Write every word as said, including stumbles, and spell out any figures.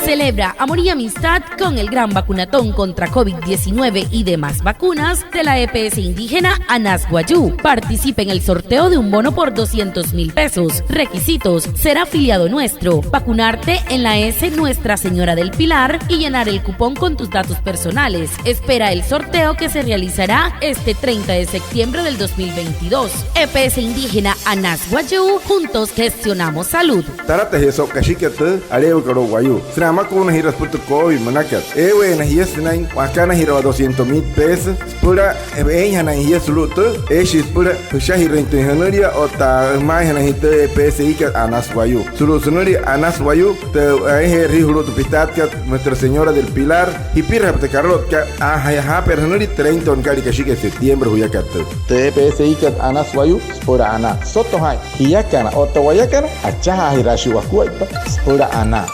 Celebra amor y amistad con el gran vacunatón contra covid diecinueve y demás vacunas de la EPS indígena Anas Wayuu. Participa en el sorteo de un bono por doscientos mil pesos. Requisitos: ser afiliado nuestro, vacunarte en la ESE Nuestra Señora del Pilar y llenar el cupón con tus datos personales. Espera el sorteo que se realizará este treinta de septiembre del dos mil veintidós. EPS indígena Anas Wayuu, juntos gestionamos salud. Tarata jia so'u kashikat tü aleewakalu'u wayuu sünain amakuunajira süpüla tü covid münakat. Eeweena jia sünain akanajirawaa doscientos mil pesos süpüla eeinjanain jia sulu'u tü, eeshii süpüla jüshajirüinjatüin jünülia otta jümaainjanain jia tü EPSIkat Anas Wayuu. Sulu'u sünülia Anas Wayuu, tü eejeerü jia sulu'u tü pitaatkat Nuestra Señora del Pilar, jipirajapa tü karalouktakat, aa, jaapeerü jünülia treinta wane ka'i kashikat septiembre juyakat tü. Tü EPSIkat Anas Wayuu süpüla anaa. Soto jaa'in jiakana otta wayakana, achajaajiraashii wakuaippa süpüla anaa.